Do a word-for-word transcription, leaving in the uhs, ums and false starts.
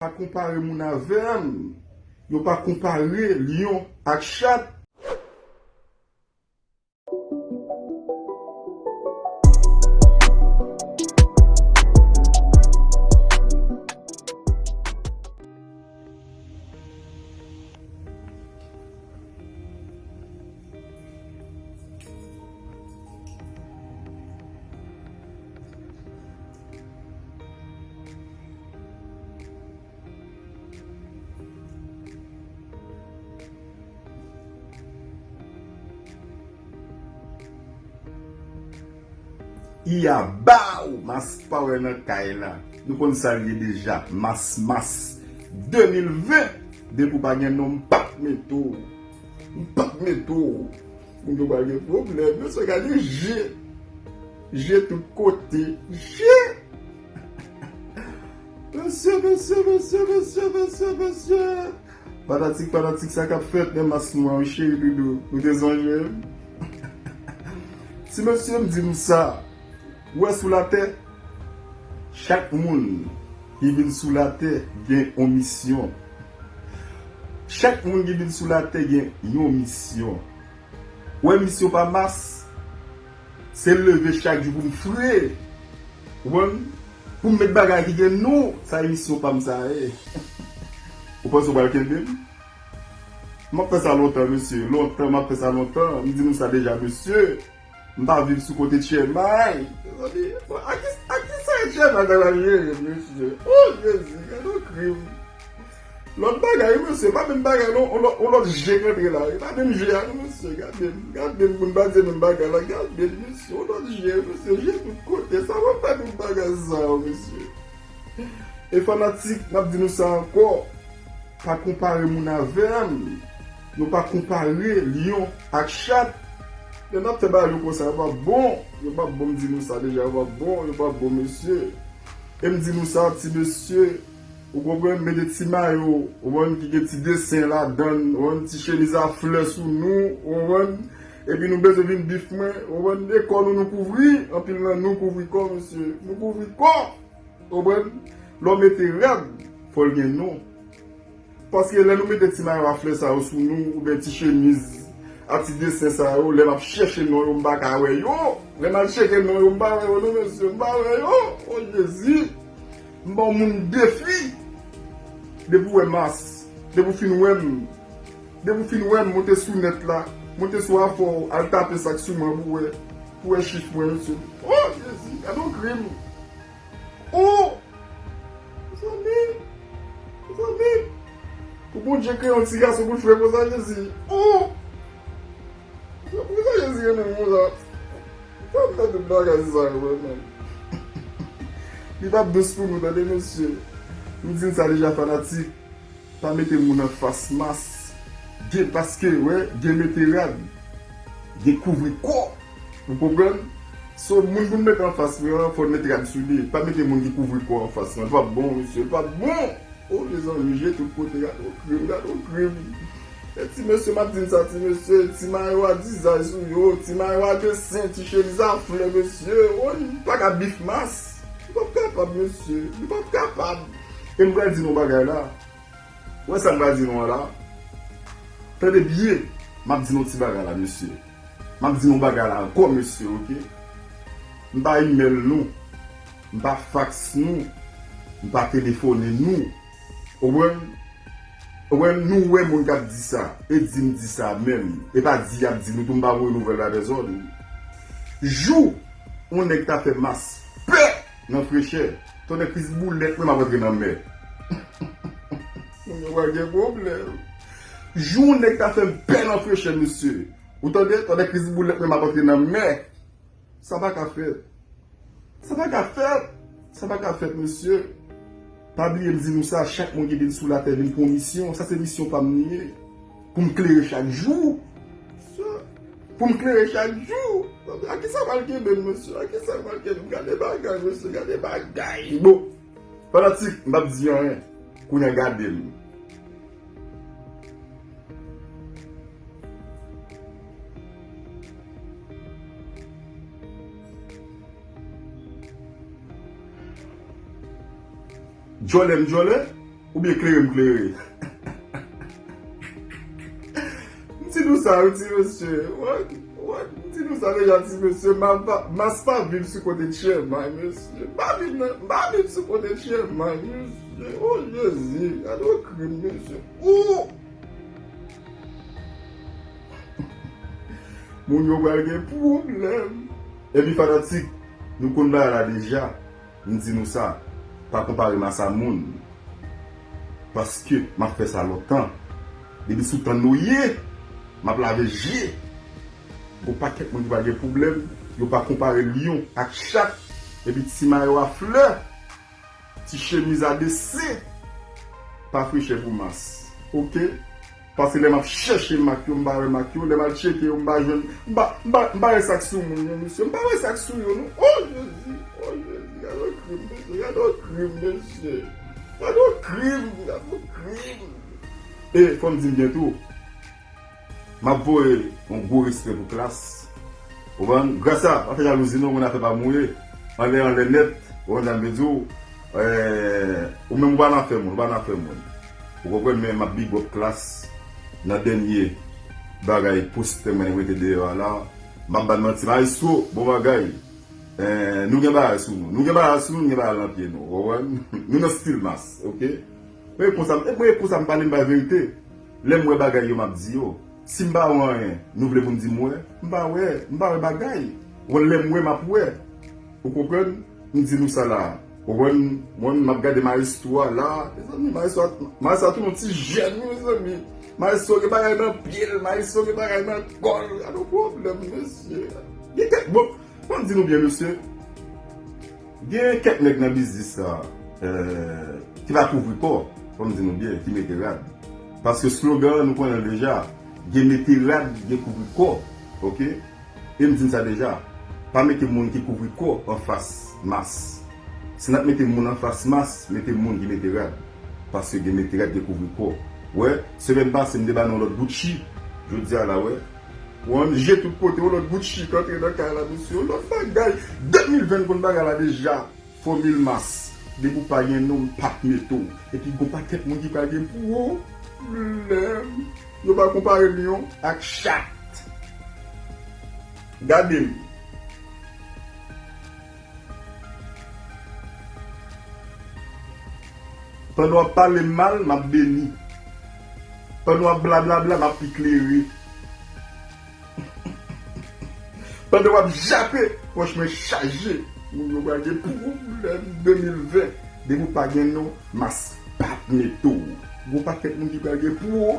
Pa konpare moun avè m. Yo pa konpare lyon ak chat. Iya baw! Mass Power nan kay la. Nou konn sa l ye deja. Mass, mass. De mil ven. Depi w pa gen non, m p ap mete w. M p ap mete w. Moun yo pral gen pwoblèm. Mesye, gade je. Je tout kote. Je! Mesye, mesye, mesye, mesye, mesye, mesye. Fanatik, fanatik, sa k ap fèt nan mas nou an, wi, cheri doudou. Nou te sonje m? Ti mesye, m di nou sa. Ou wè sou latè, chak moun ki vin sou latè gen yon misyon. Chak moun ki vin sou latè gen yon misyon. Ou wè misyon pa mas, se leve chak jou pou m fre. Ou konprann? Pou m met bagay ki gen non, sa e misyon pa m sa ye. Ou panse w pral kenbe m? M ap fè sa lontan, mesye. Lontan, m ap fè sa lontan. M di nou sa deja, mesye. M pa viv sou kote Tchèmay. Mezanmi, a ki, a ki sa Tchèmay ta pral jere, mesye? Oh, Jezi, gade yon krim. Lòt bagay, wi, mesye, pa menm bagay, non. On lòt, on lòt je k antre la, wi. Pa menm je a, non, mesye. Gade m, gade m, pou n pa di menm bagay la. Gade m, mesye, on lòt je, mesye. Je tout kote. Sa w ap fè tout bagay sa yo, mesye? E fanatik, m ap di nou sa ankò. Pa konpare moun avè m. Nou pa konpare lyon ak chat. Lè n ap fè bagay yo konsa, yo p ap bon. Yo p ap bon, m di nou sa deja, yo p ap bon, yo p ap bon, mesye. E m di nou sa, ti mesye, ou konprann, mete ti mayo, ou konprann, ki gen ti desen ladan l, ou konprann, ti chemiz a flè sou nou, ou konprann, epi nou bezwen vin bif mwen, ou konprann, e kò nou, nou kouvri, anpil nan nou kouvri kò, mesye, nou kouvri kò, ou konprann, lè w mete rad, fò l gen non. Paske lè nou mete ti mayo a flè sa yo sou nou, oubyen ti chemiz a ti desen sa yo, lè m ap chèche non yo, m pa ka wè yo. Lè m al tcheke non yo, m pa wè yo non, mesye, m pa wè yo. O Jezi! M ba w moun defi. Depi w wè mas, depi w fin wè m, depi w fin wè m, monte sou nèt la, monte sou afè w, al tape sa k sou mwen pou w wè, pou w wè chif mwen, mesye. O Jezi! Gade yon krim! O! Mezanmi! Mezanmi! Pou Bondye kreye yon ti gason pou l fre konsa, Jezi! O! Poukisa Jezi renmen m konsa? Sa m mèt tout bagay sa yo, menm. Li p ap dous pou nou, tande, mesye. M di n sa deja, fanatik. Pa mete moun anfas mas. Gen paske, wè, gen mete rad. Gen kouvri kò. Ou konprann? So, moun pou n mete anfas mwen an, fò n mete rad sou li. Pa mete moun ki kouvri kò anfas mwen. L p ap bon, mesye. L p ap bon. O, mezanmi, je tout kote. Gade yon krim, gade yon krim. E ti mesye, m ap di n sa, ti mesye. Ti mayo a dizay sou yo. Ti mayo a desen, ti chemiz a flè, mesye. O, li pa ka bif mas. Li p ap kapab, mesye. Li p ap kapab. E m pral di nou yon bagay la. Ou wè sa m pral di nou an la? Tande byen, m ap di nou ti bagay la, mesye. M ap di nou bagay la ankò, mesye, oke? M pa imèl nou, m pa faks nou, m pa telefone nou. Ou konprann? Ou konprann? Nou wè moun k ap di sa, e di m di sa menm. E pa di y ap di nou tou, m pa voye nouvèl la dèzòd. Jou yon nèg ta fè mas pè nan frechè, tonnè kris boulèt mwen m ap antre nan mè. Moun yo pral gen pwoblèm. Jou yon nèg ta fè m pè nan frechè, mesye. Ou tande? Tonnè kris boulèt mwen m ap antre nan mè. Sa pa ka fèt. Sa pa ka fèt. Sa pa ka fèt, mesye. Pa bliye m di nou sa, chak moun ki vin sou latè vin pou yon misyon. Sa se misyon pa m li ye. Pou m klere chak jou. Pou m klere chak jou. A ki sa pral kenbe m, mesye? A ki sa pral kenbe m? Gade bagay, mesye, gade bagay. Bon, fanatik, m p ap di anyen. Kounye a gade m. Djòlè m djòlè. Oubyen klere m klere. M di nou sa wi ti mesye. What? What? M di nou sa deja ti mesye. Ma, ma, mas pa viv sou kote tchèmay mesye. M pa viv nan, m pa viv sou kote tchèmay mesye. Oh Jezi, gade yon krim mesye. Oh! Moun yo pral gen pwoblèm. Epi fanatik, nou konn bagay la deja. M di nou sa, pa konpare m a sa moun. Paske m ap fè sa lontan. Depi sou tan Noye, m ap lave je. Gon pakèt moun ki pa gen pwoblèm, yo pa konpare lyon ak chat, epi ti mayo a flè, ti chemiz a desen, pa frechè pou mas. Oke? Paske lè m ap chèche mak yo, m pa wè mak yo. Lè m al tcheke yo, m pa jwenn. M pa, m pa, m pa wè sa k sou moun yo, mesye. M pa wè sa k sou yo, non. Oh, Jezi! Oh, Jezi! Gade yon krim, mesye. Gade yon krim, mesye. Gade yon krim! Gade yon krim! E, fò m di n byen tou. M ap voye yon gwo respè pou Klass. Ou konprann? Grasa, pa fè jalouzi non, moun afè pa mouri. Anlè, anlè nèt, ou konprann sa m vle di w? Eh, ou menm ou pa nan afè moun, ou pa nan afè moun. Ou konprann, men m ap big up Klass nan dènye bagay post mwen mete deyò a la. M ap ba n manti, maestro, bon bagay. Eh, nou gen bagay sou nou. Nou gen bagay sou nou, nou gen bagay nan pye nou. Ou konprann? Nou nan stil mas, oke? Mwen e konsa, mwen e konsa m pale, m bay verite. Lè m wè bagay yo, m ap di yo. Si m pa wè anyen, nou vle pou m di m wè? M pa wè, m pa wè bagay. Ou konn lè m wè, m ap wè. Ou konprann? M di nou sa la. Ou konprann? Mwen, m ap gade maestro a la. Mezanmi, maestro a, maestro a tou yon ti jèn, wi, mezanmi. Maestro gen bagay nan pye l, maestro gen bagay nan kò l. Gade yon pwoblèm, mesye. Gen kèk, bon, fò m di nou byen, mesye. Gen kèk nèg nan biznis la, eh, ki pa kouvri kò, fò m di nou byen, ki mete rad. Paske slogan an, nou konnen l deja, gen mete rad, gen kouvri kò, oke? E m di n sa deja, pa mete moun ki kouvri kò anfas mas. Si n ap mete moun anfas mas, mete moun ki mete rad. Paske gen mete rad, gen kouvri kò. Wè, semèn pase, m te ba nou yon lòt Gucci. Jodi a la, wè. Ou konn je tout kote, yon lòt Gucci k antre nan kay la, mesye. Yon lòt bagay. De mil ven konn bagay la deja. Fòmil mas. Depi w pa gen non, m p ap mete w. Epi gon pakèt moun ki pral gen pwoblèm. Yo pa konpare lyon ak chat. Gade m. Pandan w ap pale m mal, m ap beni. Pandan w ap blablabla, m ap pi klere. Pandan w ap jape, pòch mwen chaje. Moun yo pral gen pwoblèm de mil ven. Depi w pa gen non, mas p ap mete w. Gon pakèt moun ki pral gen pwoblèm.